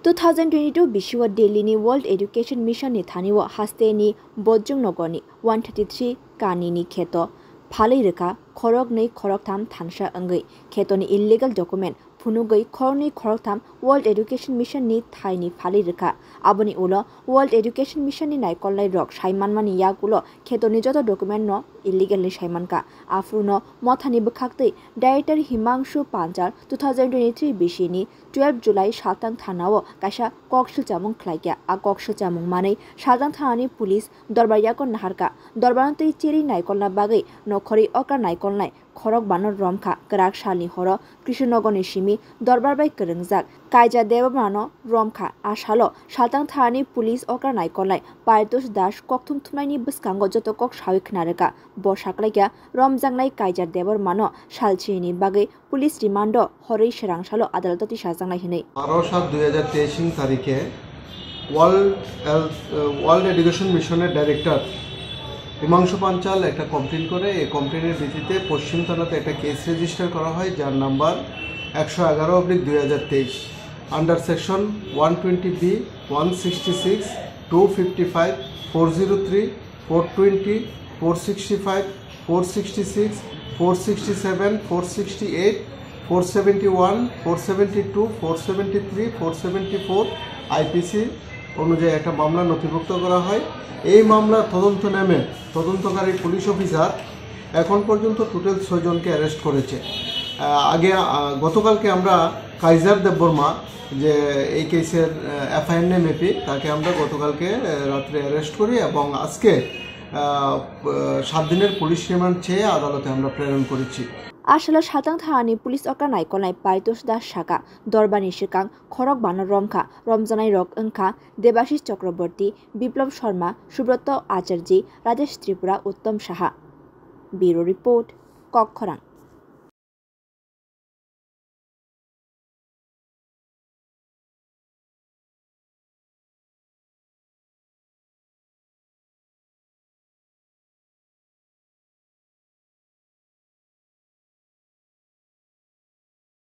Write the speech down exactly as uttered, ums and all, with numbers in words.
Two thousand twenty-two bisio Delhi ni World Education Mission ni thani o haste ni Bojjong Nogor ni one thirty-three kani ni kheto phalwi rwkha khorok nwi khorok tham thansa wngwi kheto ni illegal document phunugwi khorok nwi khorok tham World Education Mission ni thai ni phalwi rwkha. Aboni ulo World Education Mission ni naikolnai rok sai manmani yagulo kheto ni joto document no illegal ni sai mankha. Aphuru no motha ni bwkhak twi Director Himangshu Panchal two thousand twenty-three bisi ni twelve July Saltang thana o kaisa kok silchamung khlaikha. A kok silchamung manwi Saltang thana ni police dorbar yago naharkha. Dorbar no twi cherwi naikolna bagwi nokhorwi okra naikolnai khorok bano romkha. Kwrak salni horo Krishnanagar ni simi dorbar bai kwrwngjak Kaija Debbarma no romkha. A salo Saltang thana ni police okra naikolnai Paritosh Das kokthum thumnaini bwskango joto kok sawi khna rwkha. Bo saklaikha romjaknai Kaija Debbarma no salchini bagwi police remand o horwi swrang salo adaloto tisajaknai hinwi. Baro sat dui hajar teis ing tarike World Health, ah, World Education Mission এর ডাইরেক্টর হিমাংশু পাঞ্চাল একটা কমপ্লেন করে। এই কমপ্লেনের ভিত্তিতে পশ্চিম থানাতে একটা case register করা হয়, যার নাম্বার একশো এগারো অবলিক দুই হাজার তেইশ, under section one twenty B, one sixty six, two fifty five, four zero three, four twenty, four sixty five, four sixty six, four sixty seven, four sixty eight, four seventy one, four seventy two, four seventy three, four seventy four IPC অনুযায়ী একটা মামলা নথিভুক্ত করা হয়। এই মামলার তদন্ত নেমে তদন্তকারী পুলিশ অফিসার এখন পর্যন্ত টোটাল ছয় জনকে অ্যারেস্ট করেছে। আহ, আগে, আহ, গতকালকে আমরা কাইজার দেববর্মা, যে এই কেসের, আহ, এফআইআর নেম এপি, তাকে আমরা গতকালকে, আহ, রাত্রে অ্যারেস্ট করি এবং আজকে, আহ, আহ, সাত দিনের পুলিশ রিমান্ড চেয়ে আদালতে আমরা প্রেরণ করেছি। Asalo Saltang thani police okra naikolnai Paritosh Das saka, dorbarni swkang khorok bano romkha. Romjaknai rok wngkha Debashis Chakraborty, Biplab Sharma, Subroto Acharjee, Rajesh Tripura, Uttam Saha. Bureau Report, Kokkhorang.